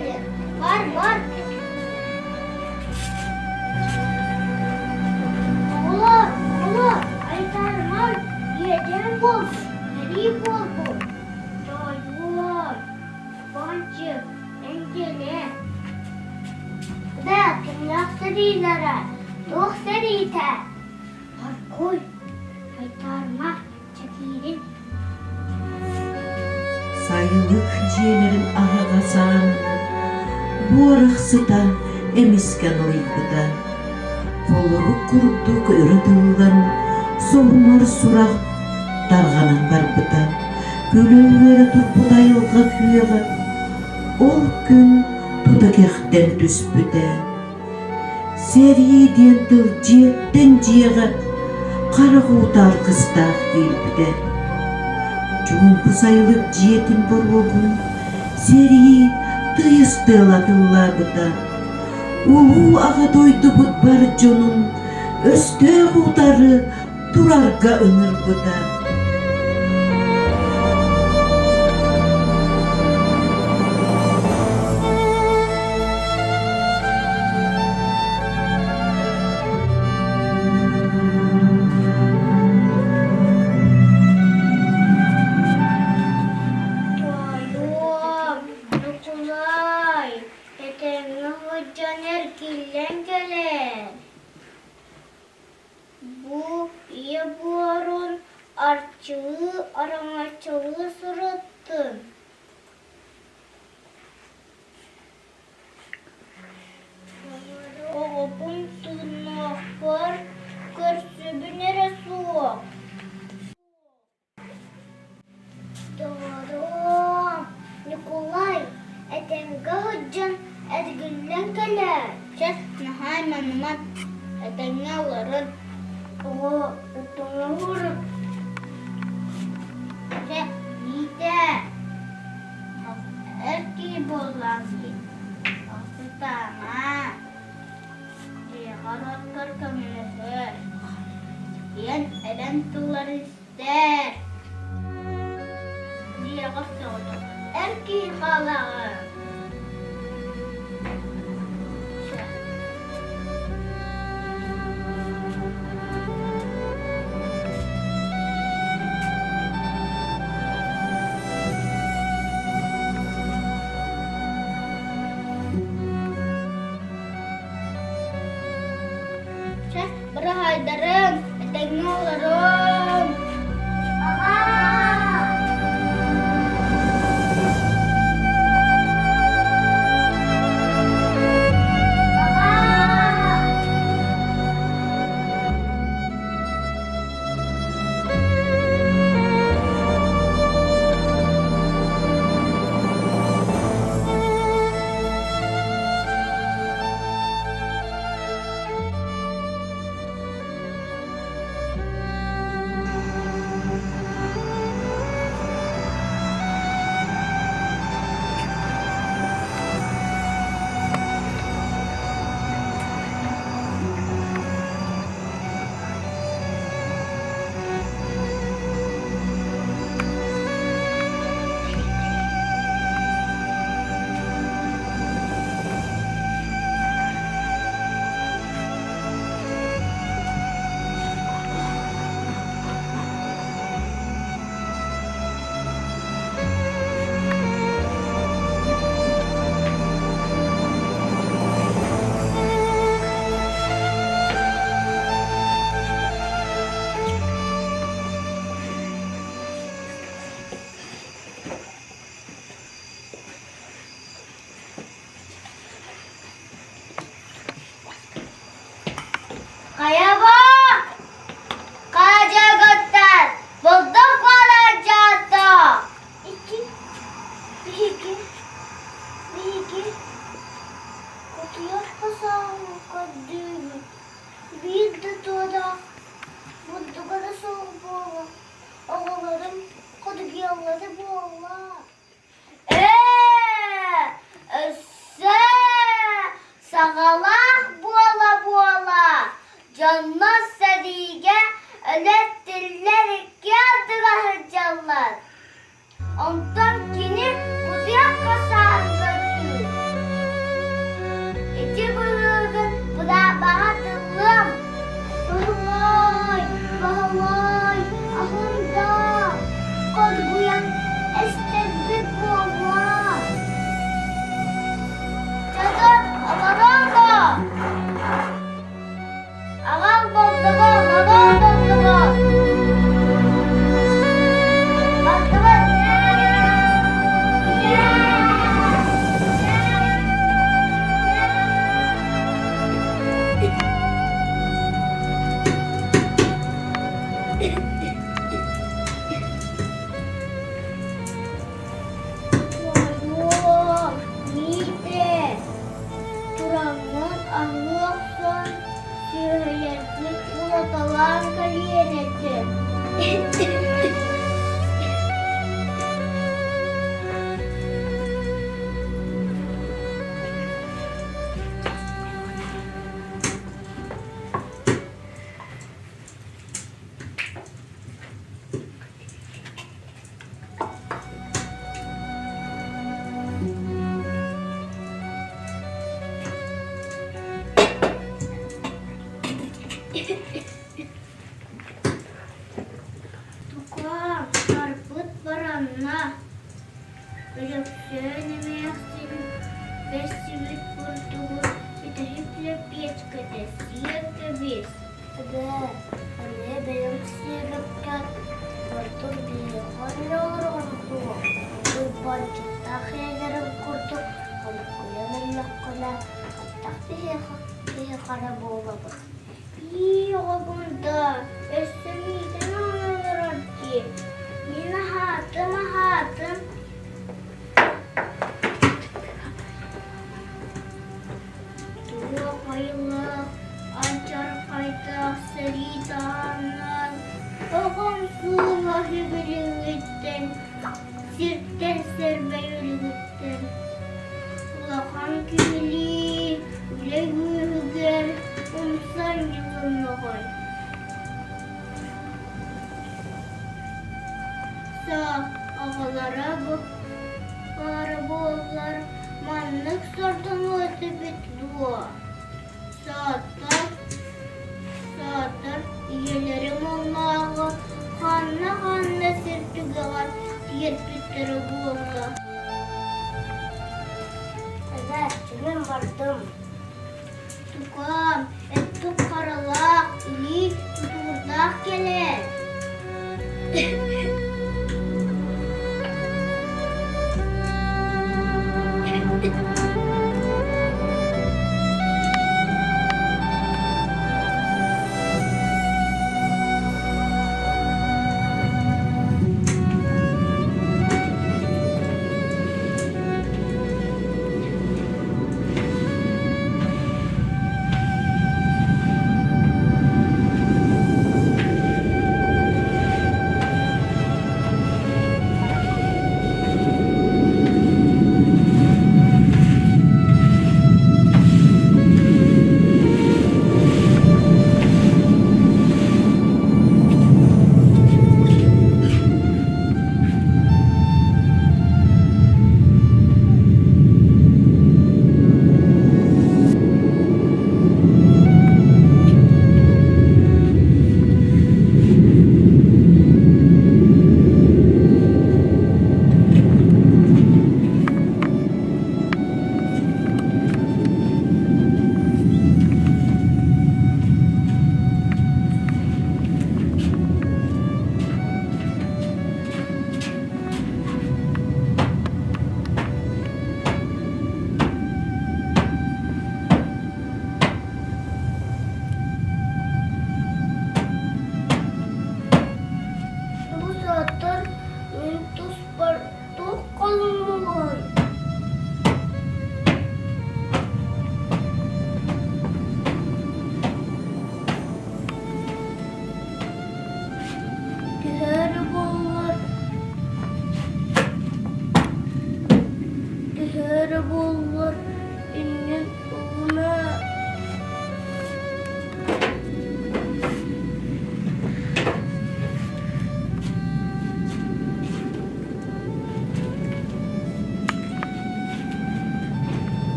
кэлиэ. Бар, бар. Оҕолор, оҕолор, айтаарымаҥ, иэдээн буолбут, сэрии буолбут. Тоойуом, Пончик, эн кэлээ. Да, кимнээх сэриилэрэ? Туох сэриитэ? Оргууй, айтаарыма, чэкиирин. Сайылык дьиэлэрин аһаҕас аанынан буорах сыта эмискэ налыйбыта. Холорук курдук өрө тыллан, соһумар сурах тарҕанан барбыта. Күлү-үөрэ турбут айылҕа күөҕэ ол күн тута кэхтэн түспүтэ. Сэрии диэн тыл дьиэттэн дьиэҕэ харах уута аргыстаах киирбитэ. Чуумпу сайылык дьиэтин боруогун сэрии тыйыс тыала атыллаабыта. Улуу Аҕа дойдубут бар дьонун өстөөх утары турарга ыҥырбыта. Тоойуом, Ньукулай, этэҥҥэ сылдьан эргиллэн кэлээр. Бу ийэ буорун арчылыы араҥаччылыы сырыттын. Оҕобун тыыннаахпар көрсөбүн эрэ суох. Доҕоруом, Ньукулай, этэҥҥэ сылдьан эргиллэн кэлээр. Чэ, наһаа айманымаҥ, этэҥҥэ олорун. Оҕо оттоҥоһуурун. Чэ, Миитээ, эр киһи буоллаҕыҥ дии, алтытаама. Дьиэҕэр-уоккар көмөлөһөр. Диэн эбэм тылларын Дээр, дьиэҕэр соҕотох эр киһи хаалаҕын. Чэ, быраһаайдарыҥ, этэҥҥэ олоруҥ. Аҕаа! Аҕаа! Хайабаа! Хаадьагыттар булдук буолар Икки, биһиги, биһиги кутуйах хасааһын көрдүүбүт. Биир да туораах бурдуга да суох буолан, оҕолорум ходугуйаллара буолла. Ээ, өссө саҕалаах буола-буола, дьоннор сэриигэ өлөр-тиллэр икки ардыгар сылдьаллар. Онтон кини кутуйах хасааһын көрдүүр. Бэрсибит бурдугу бүтэһик лэппиэскэтэ сиэн кэбис. Эбээ, эмиэ бэйэҥ сиэбэккэр ордук биһиэхэ эрэ олороҕун дуо? Уйбаанчыктаах ийэлэрин курдук холкуйан өллөххүнэ, хайдах биһиэхэ киһи хара буолабыт? Ии, оҕобун да, өссө миигин аҕалан олорор дии. Мин аһаатым, аһаатым. Туох айылаах алдьархайдаах сэрии таһынан оҕом суула үбүлүҥҥүттэн, сиртэн сэрбэй өлүгүттэн улахан киһилии үлэ үөһүгэр умса ньылыннаҕай. Саах аҕалара баара буоллар маннык сордонуо этибит дуо? Саатар, саатар ийэлэрим оннооҕу ханна-ханна сир түгэҕэр тиэрпиттэрэ буолла. Эбээ, мин бардым. Тукаам, өттүк харалаах, илии тутуурдаах кэлээр. Бу саатар мин туспар туох халыҥмыый? Түһэр буоллар, түһэр буоллар иннин ылына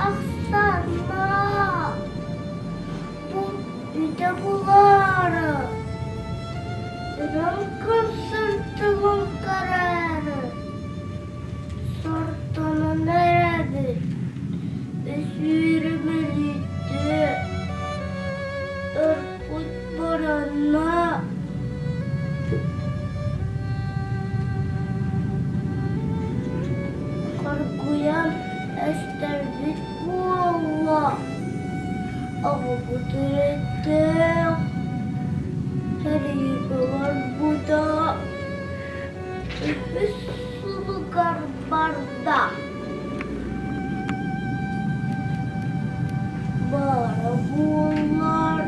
Ахсааннаах Бу үтэ булаары, үрүҥ күн сырдыгын көрөөрү, сордонон эрэбит, өсүүрүм өлүйдэ, ырбыт баранна. Хоргуйан эстэрбит буолла. Оҕобут эрэйдээх, сэриигэ барбыта, үһүс сылыгар барда. Баара буоллар,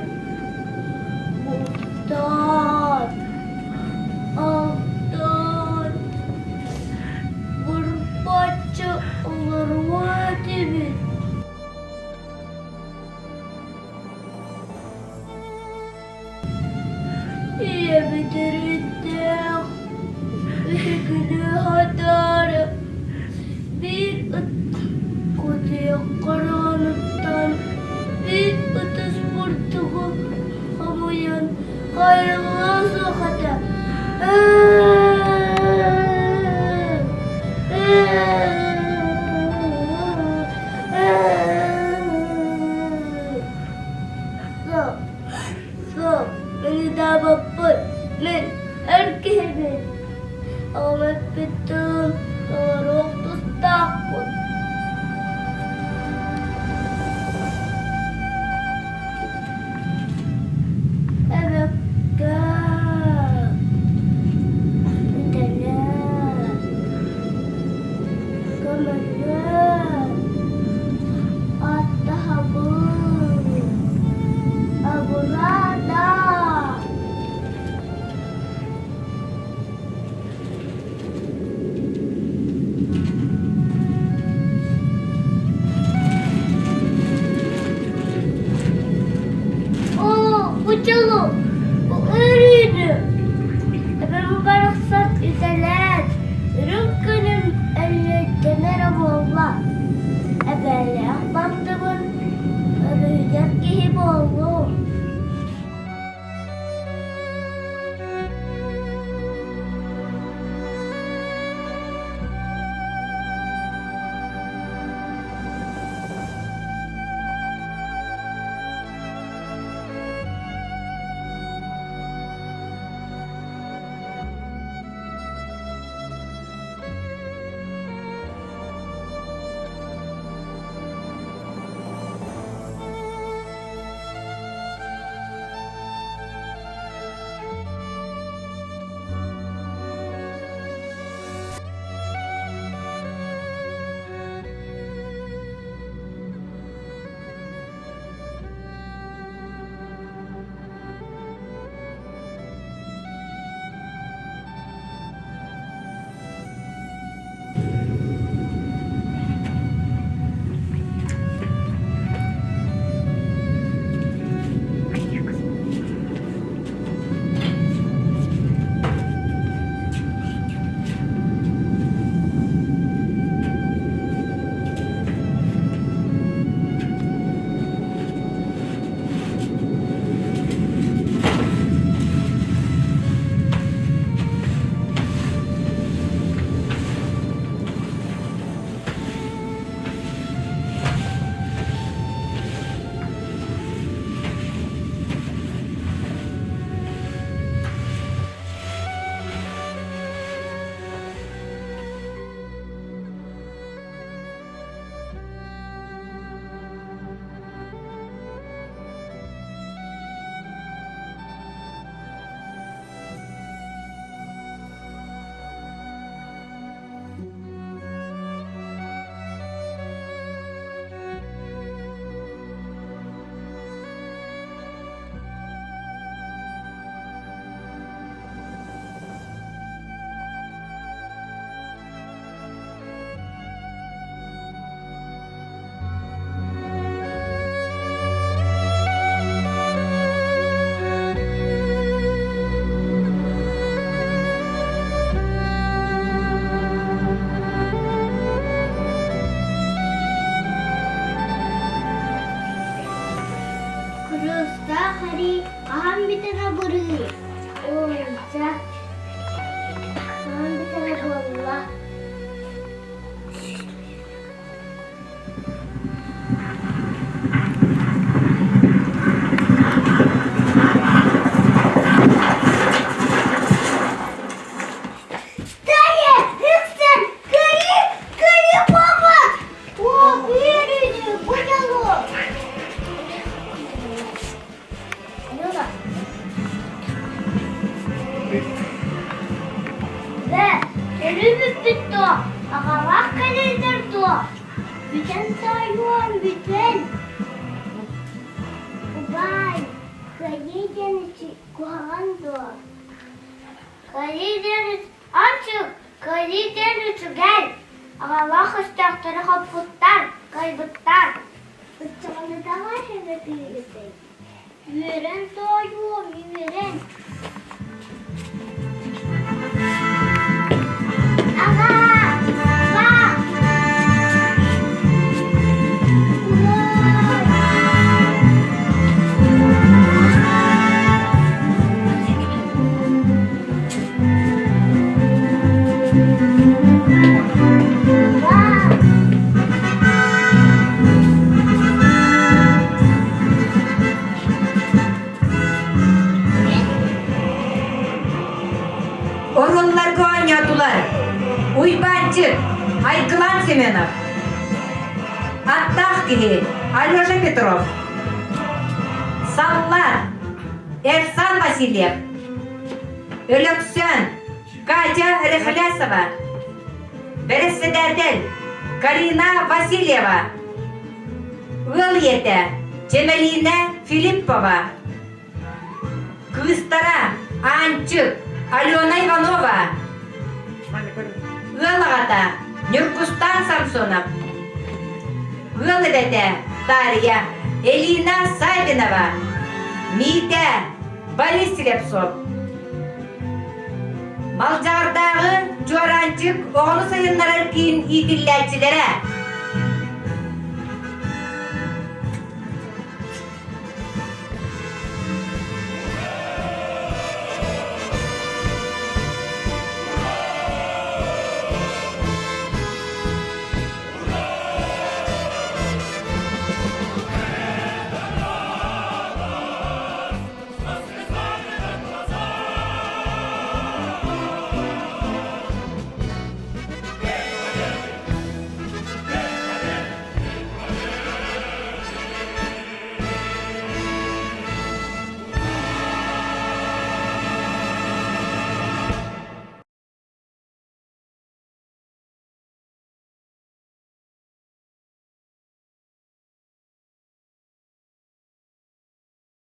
бултаан, алтаан, бырбаччы олоруо этибит. Этэриттээх үһүгүнү хатаары биир ыт кутуйах хороонуттан биир ытыс бурдугу хомуйан хайыллыа суох этэ. Суох, ырыдаабаппын, мин эр киһибин. Аҕам эппит тылын толоруох тустаахпын. Эбэккээ, үтэлээ, көмөлөө, аттаһабын. Абылаата! Оо, бу дьолу, бу үөрүүнү! Эбэм барахсан үтэлээн, үрүҥ күнүм өллөйдөнө эрэ буолла. Эбээлээх бардыбын Өрүһүйэр киһи буоллум. Кырыыстаах эрий хаһан бүтэн абырыыр? Уонча хаһан бүтэрэ буолла? Таня, Иксен, кыайыы, кыайыы буолбут! О, үөрүүнү, бу дьолу! Алена. Бэ, өрүү бүппүт дуо? Аҕалаах кэлэллэр дуо? Бүтэн тоойуом, бүтэн. Убаай, кыайыы диэн куһаҕан дуо? Кыайыы диэн Анчык, кыайыы диэн үчүгэй. Аҕалаах өстөөхтөрү хоппуттар, кыайбыттар. Ыччаҕынытаҕа эһэбэ киһитэй. Үөрэн тоойуом, үөрэн. Айгылан Семенов. Аттаах киһи Алеша Петров. Саллаат Эрсан Васильев. Өлөксөөн Катя Рехлясова. Бэрэссэдээтэл Карина Васильева. Ыал ийэтэ Чэмэлиинэ Филиппова. Кыыстара Аанчык Алена Иванова. Ыал аҕата Ньургустаан Самсонов. Ыал эбэтэ Дарья Элина Савинова. Миитэ Борис Слепцов. Малдьаҕардааҕы Чуораанчык оҕону сайыннарар киин иитиллээччилэрэ.